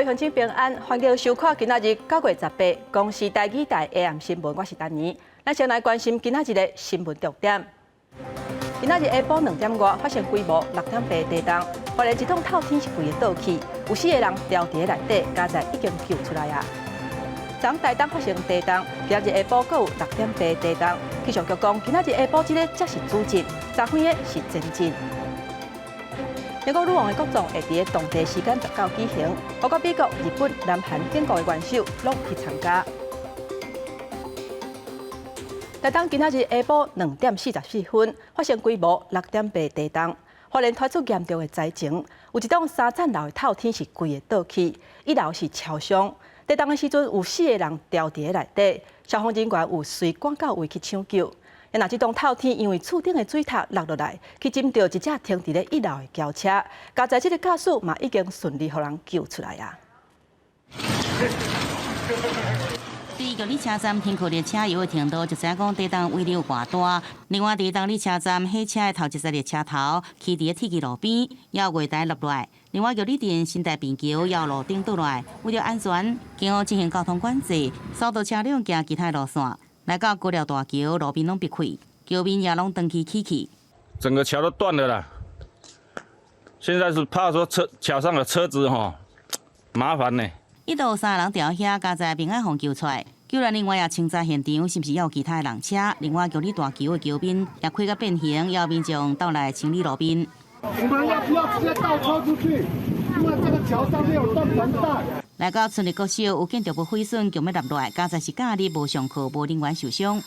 位鄉親平安，歡迎收看今仔日9月18公視台語台 AM 新聞，我是丹妮。咱先來關心今仔日的新聞重點。今仔日下晡2點外發生規模6.8地動，花蓮一棟透天是規个倒去，有四個人牢佇內底，佳哉已經救出來矣。昨台東發生地動，今仔日下晡閣有6.8地動。氣象局講，今仔日下晡這個才是主震，昨昏的是前震。英國女王的國葬會佇當地時間19舉行，包括美國、日本、南韓等國的元首攏去參加。台東今仔日下晡2點44分發生規模6.8地動，花蓮傳出嚴重的災情，有一棟三層樓的透天是規個倒去，一樓是超商。地動的時陣有四個人牢佇內底，消防人員有隨趕到位去搶救。若這棟透天因為厝頂的水塔落落來，去浸著一隻停佇咧一樓的轎車，佳哉這個駕駛嘛已經順利予人救出來矣。對玉里車站停靠列車有停到，就知影講地動威力有偌大。另外，佇東里車站火車的頭一節列車頭，起佇鐵枝路邊，也有月台落來。另外，玉里鎮新大平橋也有路頂倒來，為著安全，警方進行交通管制，疏導車輛行其他路線。來到高寮大橋，路邊攏閉開，橋面也攏長期起去。整個橋都斷了啦！現在是怕說車橋上的車子吼麻煩呢。一度三个人佇遐，佳哉平安予救出來。救援人員也清查現場，是毋是猶有其他的人車？另外，玉里大橋的橋面也開甲變形，要民眾鬥來清理路面。我們要不要直接倒車出去？因為這個橋上面有斷層帶。來到春日國小，有建築物毀損，強欲落來，佳哉是假日無上課，無人員受傷。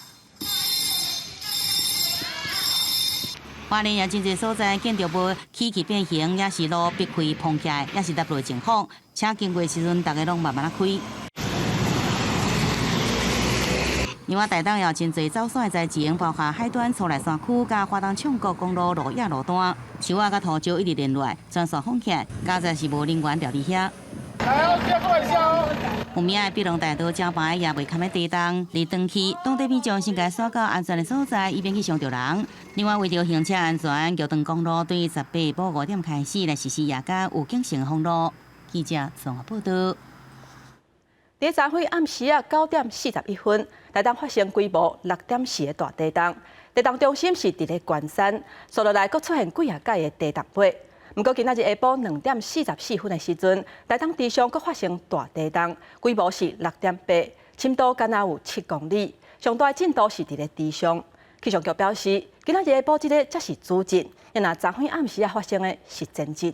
花蓮也真濟所在建築物起去變形，也是路壁開膨起來，也是落落情況。車經過時陣，逐家攏慢慢仔開。另外，台東也有真濟走山的災情，包括海端徂徠山區佮花東暢國公路落葉路段，樹仔佮塗石一直連落來，全線封起來，佳哉是無人員牢佇遐。來，接過一下哦。有名的庇隆大道招牌也袂堪欲地動，離斷去，當地民眾先共徙到安全的所在，以免去傷著人。另外，為著行車安全，玉長公路對18下晡5點開始來實施夜間有警性封路。記者綜合報導。佇昨昏暗時仔9點41分，台東發生規模6.4的大地動，地動中心是佇咧關山，紲落來閣出現幾仔擺的地動波。毋過今仔日下晡2點44分的時陣，台東池上閣發生大地動，規模是6.8，深度敢若有7公里，上大的震度是佇咧池上。氣象局表示，今仔日下晡這个才是主震，若昨昏暗時仔發生的是前震。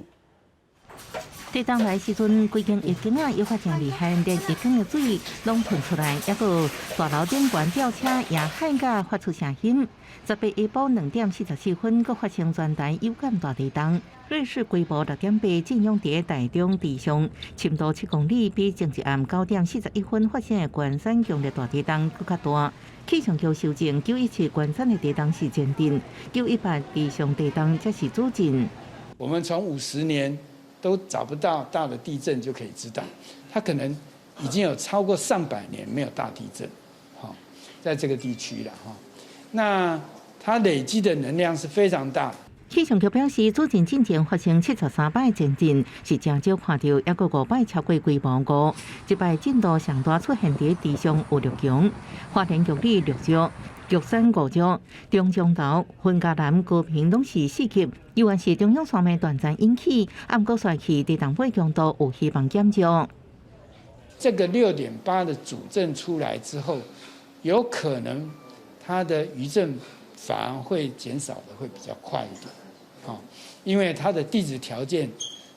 地動來時陣，規間夜間仔搖甲真厲害，連夜間的水攏噴出來，抑閣大樓頂懸吊車也喊甲發出聲音。18下晡2點44分，閣發生全台有感大地動，芮氏規模6.8，震央佇台中池上，深度7公里，比前一暗9點41分發生的關山強烈大地動閣較大。氣象局修正，9.17關山的地動是前震，9.18池上地動才是主震。我們從50年都找不到大的地震，就可以知道，它可能已經有超過上百年沒有大地震，好，在這個地區了哈。那它累積的能量是非常大。氣象局表示，主震進前發生73擺前震，是誠少看著，抑閣5擺超過規模5。這擺震度上大出現佇池上有六強，花蓮玉里六石、玉山五石、中彰投、雲嘉南、高屏攏是4級。猶原是中央山脈斷層引起，毋過紲去地動波強度有希望減弱。這個6.8的主震出來之後，有可能它的餘震反而會減少的會比較快一點，因為它的地質條件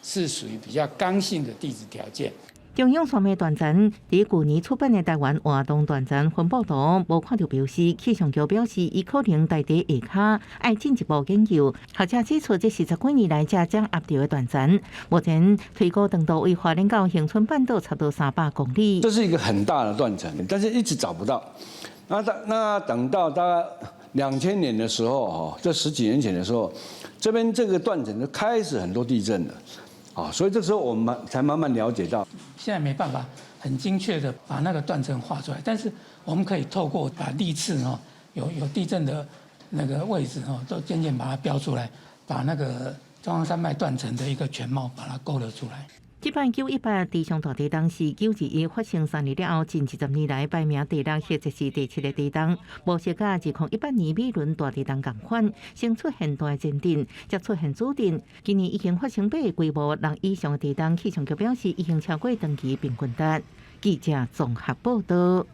是屬於比較剛性的地質條件。中央山脈斷層佇舊年出版的台灣活動斷層分布圖無看著標示，氣象局表示，伊可能台地下跤愛進一步研究。學者指出，這是十幾年來才掌握著的斷層，目前推估長度為花蓮到恆春半島差不多300公里。這是一個很大的斷層，但是一直找不到。那等到大概2000年的時候，哈，這十幾年前的時候，這邊這個斷層就開始很多地震了。啊，所以這時候我們才慢慢了解到，現在沒辦法很精確的把那個斷層畫出來，但是我們可以透過把歷次哦有地震的那個位置哦，都漸漸把它標出來，把那個中央山脈斷層的一個全貌把它勾勒出來。這擺918池上大地動是921發生3年了後，近20年來排名第六，或者是第七个地動。無相佮2018年美崙大地動仝款，先出現大前震，才出現主震。今年已經發生八个規模六以上的地動，氣象局表示已經超過長期平均值。記者綜合報道。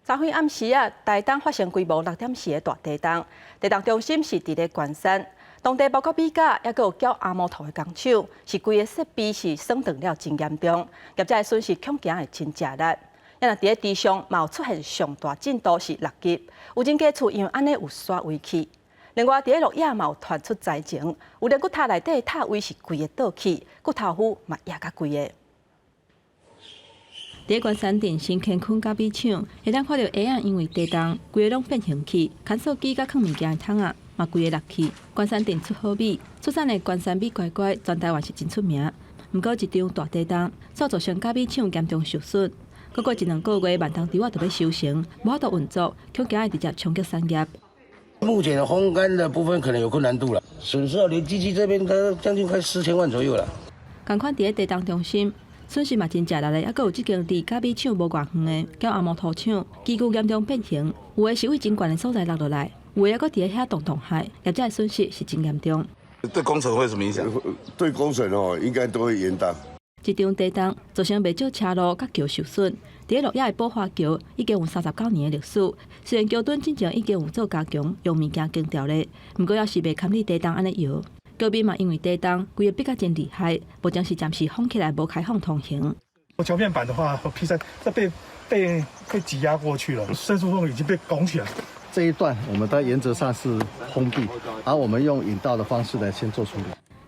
昨昏暗時啊，台東發生規模6.4的大地動，地動中心是佇咧關山，當地包括米甲，抑閣有攪阿摩托的工廠，是規个設備是損斷了真嚴重，業者的損失恐驚會真食力。啊若佇咧池上嘛有出現上大震度是6級，有真濟厝因為按呢有徙位去。另外佇咧鹿野嘛有傳出災情，有連骨塔內底的塔位是規个倒去，骨頭夫嘛壓甲規个。佇關山鎮新乾坤咖啡廠，會當看著鞋仔因為地動，規个攏變形去，牽手機佮囥物件的桶仔嘛規个落去。關山鎮出好米，出產的關山米乖乖，全台灣是真出名。毋過一場大地動，所造成咖啡廠嚴重受損。閣過一兩個月，萬東豬仔就欲收成，無法度運作，恐驚會直接衝擊產業。目前的烘乾的部分可能有困難度了，損失啊，連機器這邊，它將近快4000萬左右了。仝款佇咧地動中心，損失嘛真食力的，猶閣有這間離咖啡廠無偌遠的攪阿摩托廠，機具嚴重變形，有的是對真懸的所在落落來，有的猶閣佇咧遐動動海，業者的損失是真嚴重。對工程會有什麼影響？對工程哦，應該都會延宕。這場地動造成袂少車路佮橋受損。佇咧鹿野的寶華橋已經有39年的歷史，雖然橋墩進前已經有做加強，用物件經調咧，毋過猶是袂堪你地動按呢搖。橋面嘛因為地動，規个逼甲真厲害，目前是暫時封起來，無開放通行。橋面板的話，P3這被擠壓過去了，伸縮縫已經被拱起來。這一段我們在原則上是封閉，而我們用引道的方式來先做處理。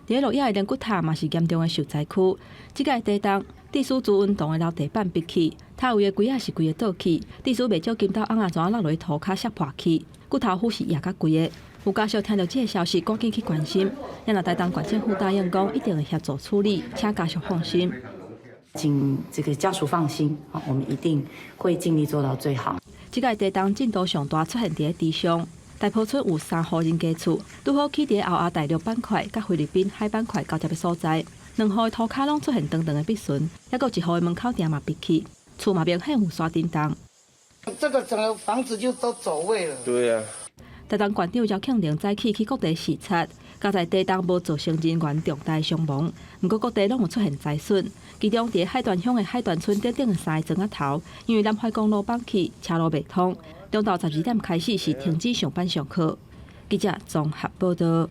佇咧鹿野的連骨塔嘛是嚴重的受災區，這個地動，致使朱文洞的樓地板煏去，塔位的櫃仔是規个倒去，致使袂少金豆翁仔怎落落去塗跤摔破去，骨頭斧是壓甲規个。有家屬聽著這个消息，趕緊去關心。若台東縣政府答應講，一定會協助處理，請家屬放心。請這個家屬放心，我們一定會盡力做到最好。這個地動震度上大出現佇咧池上，大坡村有三戶人家厝，拄好起佇咧歐亞大陸板塊佮菲律賓海板塊交接的所在，兩戶的塗跤攏出現長長的篦痕，猶閣有一戶的門口埕嘛篦去，厝嘛明顯有沙震動。這個整個房子就都走位了。對啊。台東縣長姚慶鈴早起去各地視察，佳哉地動無造成人員重大傷亡，毋過各地攏有出現災損。其中，佇海端鄉的海端村頂頂的三个莊仔頭，因為南懷公路崩去，車路袂通，中晝12點開始是停止上班上課。記者綜合報道。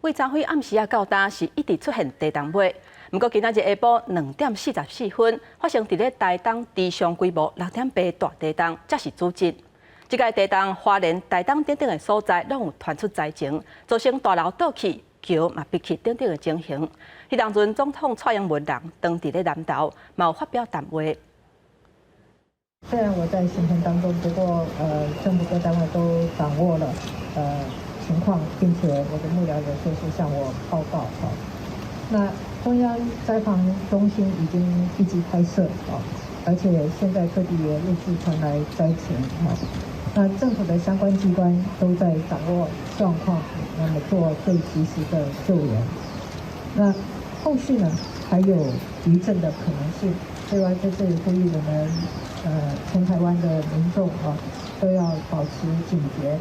對昨昏暗時仔到今是一直出現地動尾，毋過今仔日下晡2點44分發生佇咧台東池上規模6.8大地動，才是主震。這個地動花蓮、台東等等的所在，攏有傳出災情，造成大樓倒去、橋嘛篦去等等的情形。彼當陣總統蔡英文人當佇咧南投，嘛有發表談話。雖然我在行程當中，不過政府各單位都掌握了情況，並且我的幕僚也隨時向我報告。哈，那中央災防中心已經一級開設，哦，而且現在各地也陸續傳來災情，哈。那政府的相關機關都在掌握狀況，那麼做最及時的救援。那後續呢，還有餘震的可能性。另外在這裡呼籲我們，全台灣的民眾啊，都要保持警覺。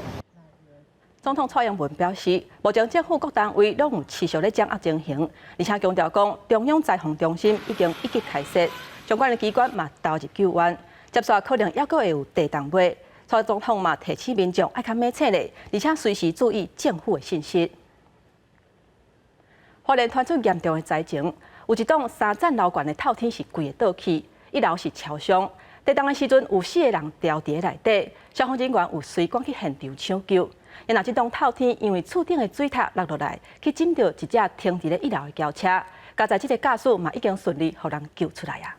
總統蔡英文表示，目前政府各單位攏有持續咧掌握情形，而且強調講，中央災防中心已經一級開設，相關的機關嘛投入救援，接下來可能猶閣會有地動尾。蔡總統嘛提醒民眾愛較猛醒咧，而且隨時注意政府的信息。花蓮傳出嚴重的災情，有一棟三層樓懸的透天是規个倒去，一樓是超商。地動的時陣有四個人牢佇咧內底，消防人員有隨趕去現場搶救。然後這棟透天因為厝頂的水塔落落來，去浸著一隻停佇咧一樓的轎車，佳哉這个駕駛嘛已經順利予人救出來啊。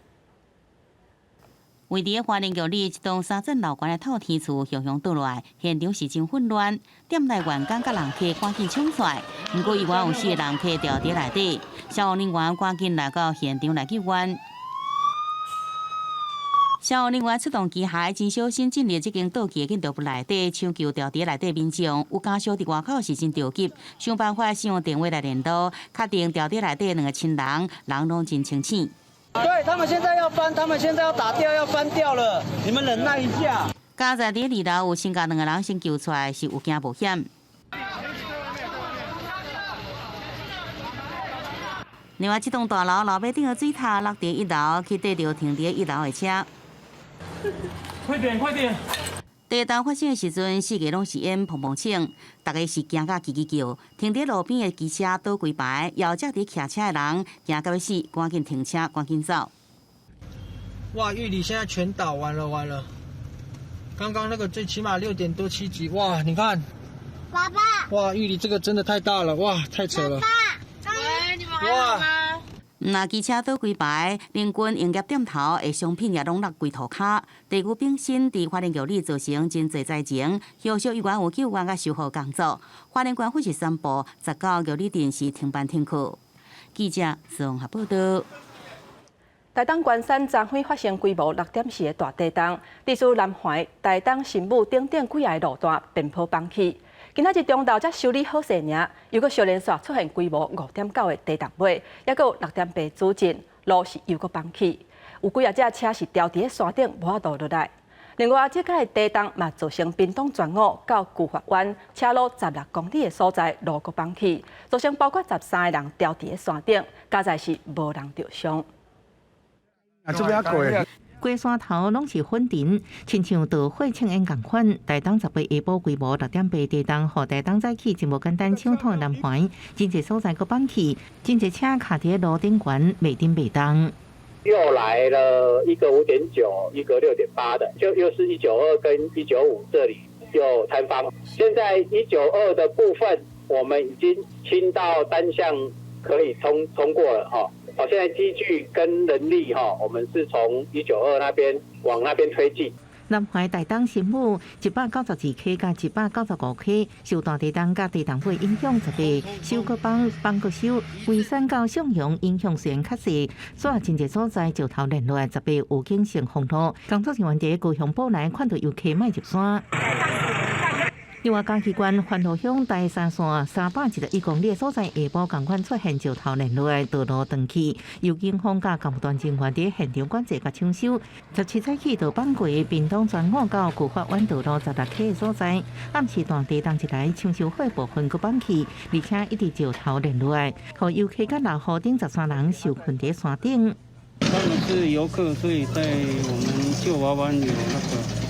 位佇花蓮玉里一棟三層樓懸的透天厝，雄雄倒落來，現場是真混亂。店內員工佮人客趕緊衝出來，毋過猶原有四个人客牢佇內底，消防人員趕緊來到現場來救援。消防人員出動機械，真小心進入這間倒去的建築物內底，搶救牢佇內底民眾。有家屬佇外口是真著急，想辦法使用電話來聯絡，確定牢佇內底兩個親人，人攏真清醒。對，他們現在要翻，他們現在要打掉，要翻掉了，你們忍耐一下。佳哉佇二樓有先共兩個人先救出來，是有驚無險。另外，這棟大樓樓尾頂的水塔落佇一樓，去綴著停佇一樓的車。快點，快點！地動發生的時陣，四界攏是煙砰砰聲，大家是驚甲吱吱叫。停佇路邊的機車倒規排，後者佇騎車的人驚甲欲死，趕緊停車，趕緊走。哇！玉里現在全倒，完了完了！剛剛那個最起碼6點多7級，哇！你看，爸爸，哇！玉里這個真的太大了，哇！太扯了。爸爸，喂，你們還好嗎？毋機車倒規排，鄰近營業店頭的商品也攏落規塗跤。地區本身佇花蓮玉里造成真濟災情，後續依然有救援佮修復工作。花蓮縣府是宣布，19玉里鎮是停班停課。記者綜合報道。台東關山昨昏發生規模6.4的大地動，地處南橫、台東、新武等等幾个路段邊坡崩去。今仔日中晝才修理好勢爾，又閣小連續出現規模5.9的地動尾，抑閣有6.8主震，路是又閣崩去，有幾仔隻車是牢佇咧山頂無法度落來。另外，這擺的地動嘛造成屏東全澳到舊發灣車路16公里的所在路閣崩去，造成包括13个人牢佇咧山頂，佳哉是無人著傷。啊，這邊過。規山頭攏是粉塵，親像著火青煙仝款。台東18下晡規模6.8地動，予台東早起真無簡單搶通的南橫，真濟所在閣崩去，真濟車卡佇路頂懸，袂振袂動。又來了一個5.9，一個6.8的，就又是192跟195這裡又坍方。現在192的部分，我們已經清到單向可以通過了，哈。好，現在機具跟人力哈，我們是從192那邊往那邊推進。南橫台東新武192溪佮195溪受大地動佮地動尾影響，18修閣崩，崩閣修，龜山到上陽影響雖然較細，煞真濟所在石頭連落來，18有警性封路。工作人員佇高雄埔內看到遊客莫入山。另外，嘉義縣番路鄉台三線311公里的所在，下晡仝款出現石頭連落來，道路斷去，由警方佮公務團人員佇現場管制佮搶修。17早起就放過屏東全澳到舊發灣道路16溪的所在，暗時大地動一來，搶修好部分閣崩去，而且一直石頭連落來，予遊客佮落雨頂13人受困佇山頂。他們是遊客，所以在我們舊華灣有那個。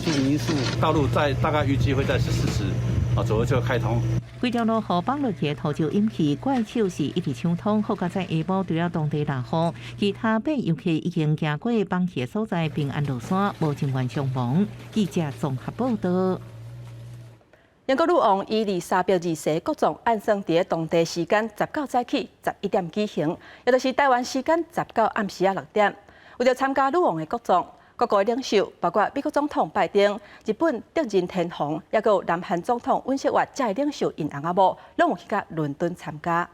住民宿，道路在大概預計會在14時左右就開通。規條路雨崩落去的土石引起怪手是一直搶通，好佳哉下晡除了當地落雨，其他八遊客已經行過崩去的所在，平安落山，無人員傷亡。記者綜合報道。英國女王伊麗莎白二世國葬按算佇當地時間19早起11點舉行，也就是台灣時間19暗時仔6點。為著參加女王的國葬，各國領袖，包括美國總統拜登、日本德仁天皇，抑閣有南韓總統尹錫悅，遮的領袖𪜶翁仔某，攏有去共倫敦參加。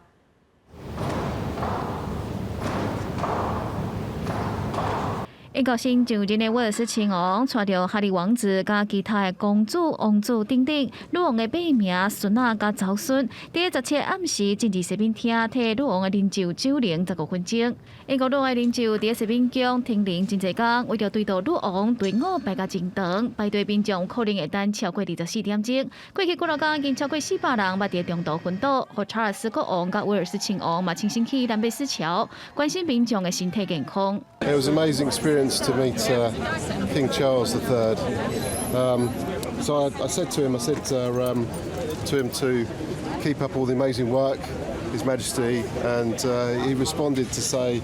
英國新上任的威爾斯親王，帶著哈利王子佮其他的公主、王子等等，女王的八名孫仔佮祖孫，佇17暗時進入西敏廳，替女王的靈柩守靈15分鐘。英國女王的靈柩佇西敏宮停靈真濟工，為著追悼女王隊伍排甲真長，排隊民眾可能會等超過24點鐘。過去幾若工已經超過400人捌佇中途昏倒，予查爾斯國王佮威爾斯親王嘛親身去蘭貝斯橋關心民眾的身體健康。 It was an amazing experience to meet King Charles III. So I said to him, I said to him to keep up all the amazing work, His Majesty, and he responded to say,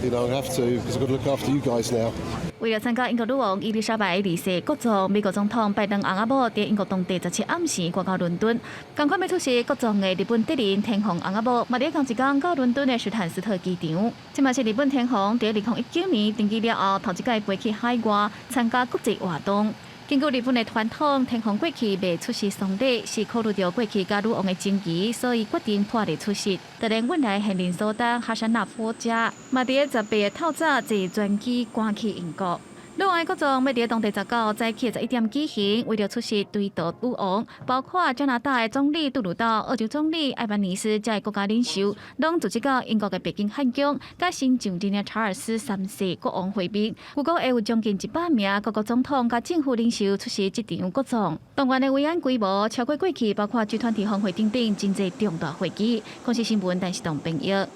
I have to because I've got to look after you guys now. 為著參加英國女王伊麗莎白二世國葬，美國總統拜登翁仔某佇英國當地17暗時趕到倫敦，仝款欲出席國葬的日本德仁天皇翁仔某，嘛佇仝一工到倫敦的斯坦斯特機場。這嘛是日本天皇佇2019年登基了後，頭一擺飛去海外參加國際活動。根據日本的傳統，天皇過去袂出席喪禮，是考慮著過去佮女王的情誼，所以決定破例出席。就連汶萊現任蘇丹哈桑納夫家，嘛佇咧18日透早坐專機趕去英國。女王國葬欲佇當地19早起11點舉行，為著出席追悼女王，包括加拿大的總理杜魯道、澳洲總理艾班尼斯這國家領袖，攏組織到英國的白金漢宮，佮新上任的查爾斯三世國王會面。預估會有將近100名各國總統佮政府領袖出席這場國葬。動員的維安規模超過過去，包括 G20 峰會等等，真濟重大會議。公視新聞陳世東編譯。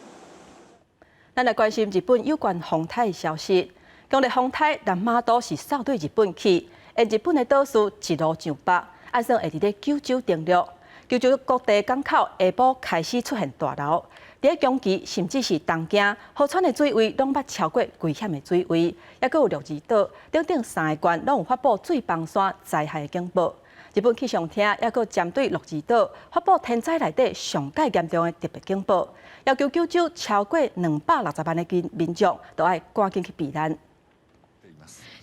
咱來關心日本有關風颱的消息。強烈風颱南瑪都是掃對日本去，沿日本的島嶼一路上北，按算會佇咧九州登陸。九州各地港口下晡開始出現大流，佇咧長崎甚至是東京，河川的水位攏捌超過危險的水位，抑閣有鹿兒島等等三个縣攏有發布水崩山災害的警報。日本氣象廳抑閣針對鹿兒島發布天災內底上蓋嚴重的特別警報，要求九州超過260萬的民眾都愛趕緊去避難。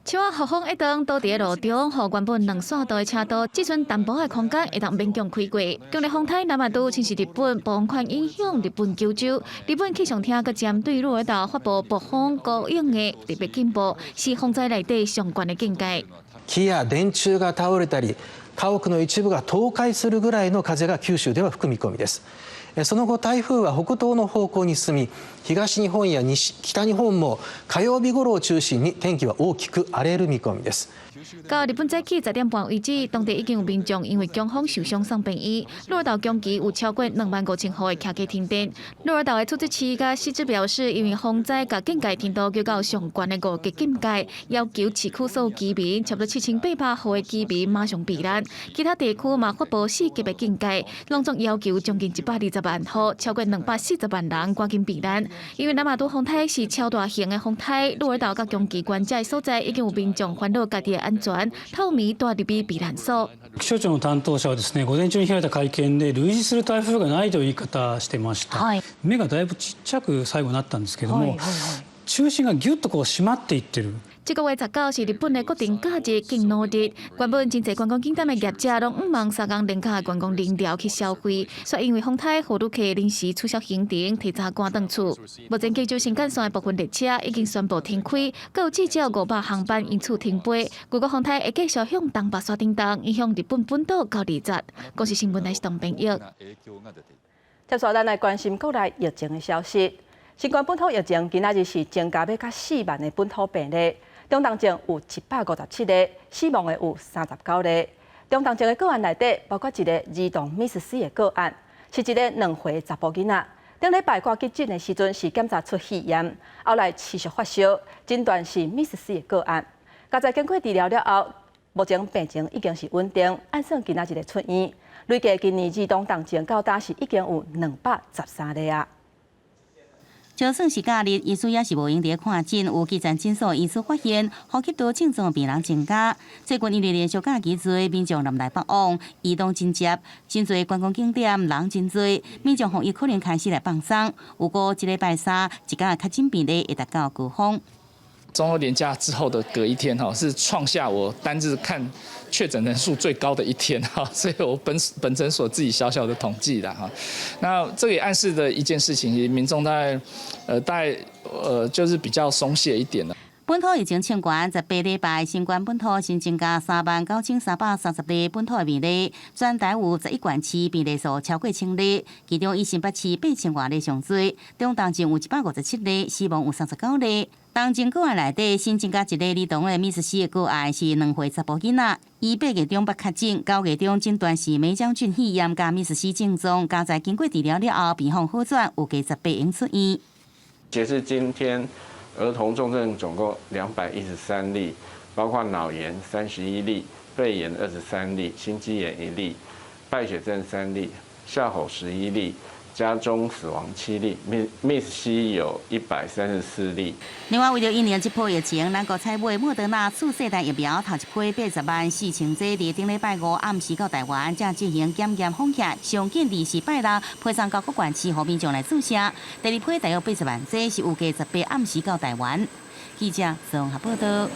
手仔予風一動，倒佇路中，予原本兩線道的車道，這陣淡薄的空間會當勉強開過。強烈風颱南瑪都侵襲日本，廣泛影響日本九州。日本氣象廳閣針對鹿兒島發布暴風高湧的特別警報，是風災內底上懸的警戒。木や電柱が倒れたり、家屋の一部が倒壊するぐらいの風が九州では吹く見込みです。その後、台風は北東の方向に進み、東日本や西北日本も火曜日頃を中心に天気は大きく荒れる見込みです。到日本早起10點半為止，當地已經有民眾因為強風受傷送病院。鹿兒島長崎有超過25,000戶的徛家停電。鹿兒島的處知事佮市知表示，因為風災共警戒程度降到上懸的五級警戒，要求市區所有居民，差不多7800戶的居民馬上避難。其他地區嘛發布4級的警戒，攏總要求將近120萬戶，超過240萬人趕緊避難。因為南瑪都風颱是超大型的風颱，鹿兒島佮長崎縣這所在已經有民眾煩惱家己的安全，透暝蹛入去避難所。気象庁の担当者はですね、午前中に開いた会見で類似する台風がないという言い方してました。目がだいぶちっちゃく最後なったんですけども、中心がぎゅっとこう締まっていってる。這個月19是日本的國定假日敬老日，原本真濟觀光景點的業者攏向望三工連假的觀光人潮去消費，卻因為風颱，予旅客臨時取消行程，提早趕轉厝。目前九州新幹線的部分列車已經宣布停開，閣有至少500航班因此停飛。預估風颱會繼續向東北煞振動，影響日本本島到20。公視新聞台是東編譯。接續咱來關心國內疫情的消息。新冠本土疫情今仔日是增加欲較4萬的本土病例，中重症有157個，死亡的有39個。中重症的個案內底，包括一个兒童 MIS-C 的個案，是一个2歲查埔囡仔。頂禮拜掛急診的時陣是檢查出肺炎，後來持續發燒，診斷是 MIS-C 的個案。佳哉經過治療了後，目前病情已經是穩定，按算今仔日會出院。累計今年兒童重症到今是已經有213例啊。就算是假日，醫師也是無閒佇咧看診。有基層診所醫師發現，呼吸道症狀病人增加。最近因為連續假期濟，民眾南來北往，移動真捷，真濟觀光景點人真濟，民眾防疫可能開始來放鬆。不過，這禮拜三一工確診病例會達到高峰。中秋連假之後的隔一天，哈，是創下我單日看確診人數最高的一天，哈，所以我本診所自己小小的統計啦，哈，那這個也暗示的一件事情，民眾大概就是比較鬆懈一點啦。本土疫情衝懸，18禮拜新冠本土新增加39,330例本土的病例，全台有11縣市病例數超過1000例，其中以新北市8000外例上濟，中重症有157例，死亡有39例。重症個案內底新增加一例兒童的 MIS-C 的個案是2歲查埔囡仔，伊8月中捌確診，9月中診斷是黴漿菌肺炎加 MIS-C 症狀，佳哉經過治療了後，病況好轉，預計18用出院。截至今天，兒童重症總共213例，包括腦炎31例、肺炎23例、心肌炎1例、敗血症3例、哮吼11例。家中死亡7例，MIS-C 有134例。另外，為著因應這波疫情，咱國採買莫德納次世代疫苗頭一批804,000劑，佇頂禮拜五暗時到台灣，正進行檢驗訪檢，上緊24拜六批送到各縣市，予民眾來注射。第二批大約80萬劑，是預計18暗時到台灣。記者綜合報道。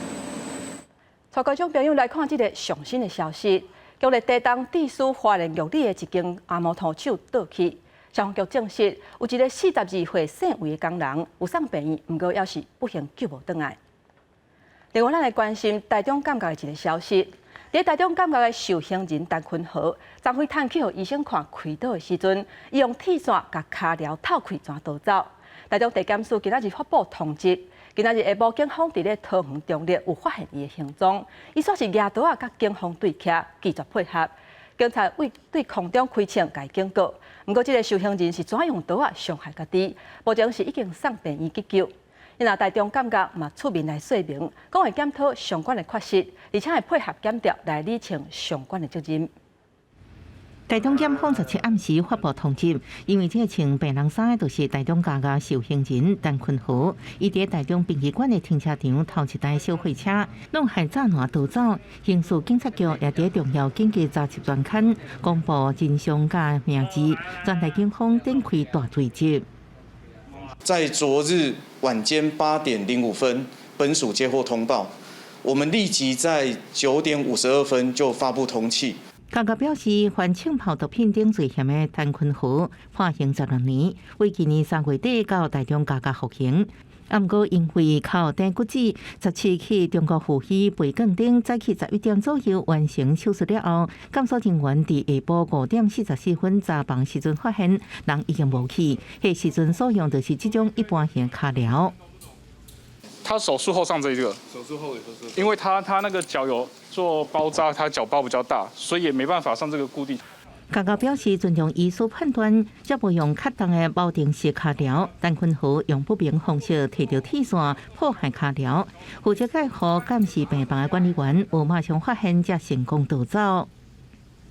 帶觀眾朋友來看這个上新的消息，強烈地動致使花蓮玉里的一間阿摩托廠倒去。消防局證實，有一个42歲姓魏的工人有送病院，毋過猶是不幸救無轉來。另外，咱來關心台中監獄的一个消息。佇台中監獄的受刑人陳坤豪，昨昏趁去予醫生看開刀的時陣，伊用鐵線共跤鐐透開，怎逃走。台中地檢署今仔日發布通緝，今仔日下晡警方佇咧桃園中壢有發現伊的行蹤，伊煞是舉刀仔佮警方對徛，拒絕配合。警察對對空中開槍共伊警告，毋過這个受刑人是怎用刀仔傷害家己，目前是已經送病院急救。因為台中監獄嘛出面來說明，講會檢討相關的缺失，而且會配合檢調來理清相關的責任。台中檢方17暗時發布通緝，因為這个穿白人衫的，就是台中監獄受刑人陳坤豪，伊佇台中殯儀館的停車場偷一台小貨車，弄害柵欄逃走。刑事警察局也佇重要緊急查緝專刊公布真相佮名字，全台警方展開大追緝。在昨日晚間8點05分，本署接獲通報，我們立即在9點52分就發布通緝。監獄表示，犯槍炮毒品等罪嫌的陳坤豪判刑16年，為今年3月底到台中監獄服刑。啊，毋過因為跤頂骨折，17去中國赴美陪鋼釘，早起11點左右完成手術了後，監所人員佇下晡5點44分查房時陣發現人已經無去。彼時陣所用就是這種一般型跤鐐。他手術後上這個，手術後也是，因為他那個腳有做包紮，他腳包比較大，所以也沒辦法上這個固定。監獄表示尊重醫師判斷，才無用較重的鉚釘式跤鐐。陳坤豪用不明方式提著鐵線破壞跤鐐，負責介護監視病房的管理員無馬上發現，才成功逃走。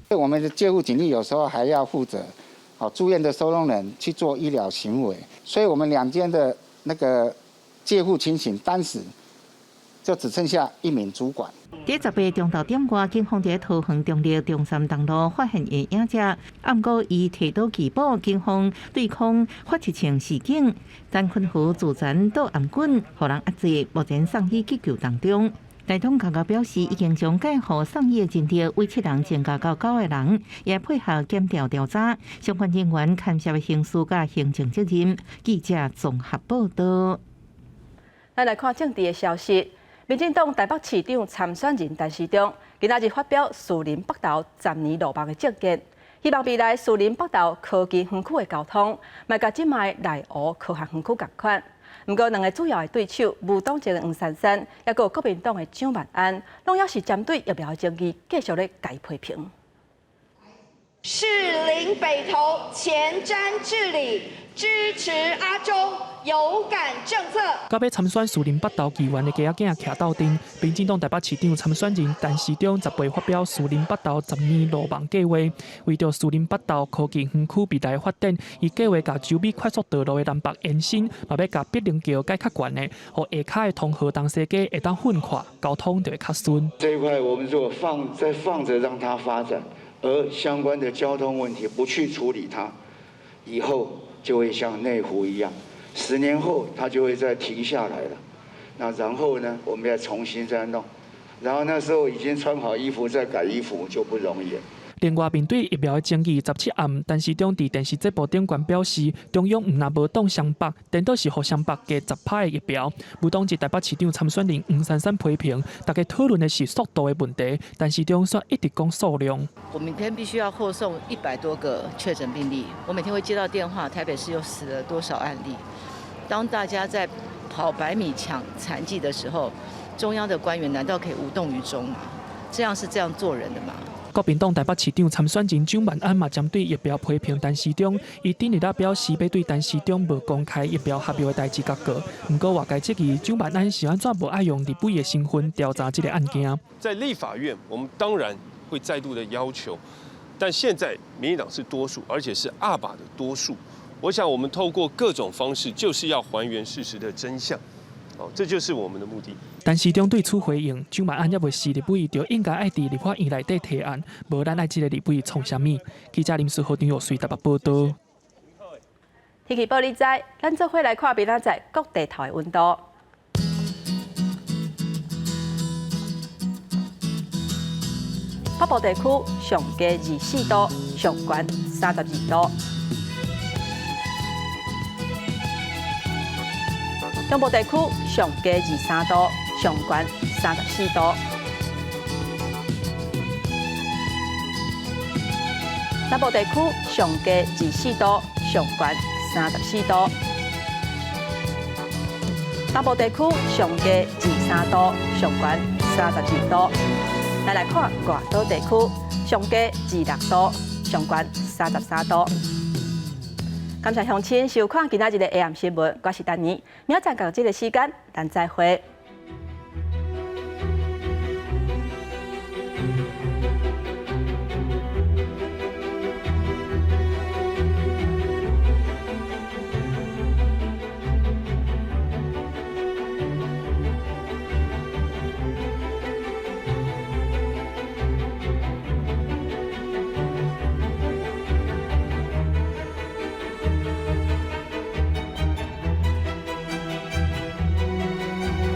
我們的戒護警力有時候還要負責，好住院的收容人去做醫療行為，所以我們兩間的那個戒護情形，當時就只剩下一名主管。佇18中晝點外，警方佇桃園中壢中山東路發現伊影跡，啊，毋過伊提刀拒捕，警方對空發一槍示警。陳坤豪自殘倒頷棍，予人壓制，目前送醫急救當中。台中監獄表示，已經將介護送醫的人力為七人增加到九個人，也配合檢調調查，相關人員牽涉的刑事佮行政責任。記者綜合報道。咱來看政治的消息。民進黨台北市長參選人陳時中今仔日發表士林北投十年路夢的政見，希望未來士林北投科技園區的交通，嘛佮這擺內湖科學園區仝款。毋過兩个主要的對手，無黨籍的黃珊珊，抑閣國民黨的蔣萬安，攏猶是針對疫苗的爭議繼續咧共伊批評。士林北投前瞻治理，支持阿中有感政策。到欲參選士林北投議員的雞仔囝徛鬥陣，民進黨台北市長參選人陳時中18發表士林北投十年路夢計畫，為著士林北投科技園區未來發展，伊計劃共洲美快速道路的南北延伸，嘛欲共碧靈橋蓋較懸的，予下跤的通河東西街會當橫跨，交通就會較順。這一塊我們如果放再放著讓它發展，而相關的交通問題不去處理它，以後就會像內湖一樣，10年後它就會再停下來了。那然後呢，我們要重新再弄，然後那時候已經穿好衣服再改衣服就不容易了。另外，面對疫苗的爭議，17暗，陳時中佇電視節目頂懸表示，中央毋但無擋雙北，顛倒是予雙北加10趴的疫苗。無黨籍台北市長參選人黃珊珊批評，大家討論的是速度的問題，陳時中卻一直講數量。我每天必須要後送100多個確診病例，我每天會接到電話，台北市又死了多少案例？當大家在跑百米搶殘劑的時候，中央的官員難道可以無動於衷嗎？這樣是這樣做人的嗎？國民黨台北市長參選人蔣萬安嘛針對疫苗批評陳時中，伊頂日仔表示欲對陳時中無公開疫苗合約的代誌共告。毋過外界質疑蔣萬安是按怎無愛用立委的身份調查這个案件。在立法院，我們當然會再度的要求，但現在民進黨是多數，而且是鴨霸的多數。我想我們透過各種方式，就是要還原事實的真相。哦，這就是我們的目的。陳時中對此回應，蔣萬安猶未是立委，就應該愛佇立法院內底提案，無咱愛這个立委創啥物？記者林書豪、張玉穗台北報道。天氣報你知，咱做伙來看明仔載各地頭的溫度。北部地區上低24度，上懸32度。中部地區上低23度，上懸34度。南部地區上低24度，上懸34度。南部地區上低23度，上懸32度。來來看外島地區，上低26度，上懸33度。感謝鄉親收看今仔日的 AM 新聞，我是丹妮，明仔載仝這个時間，咱再會。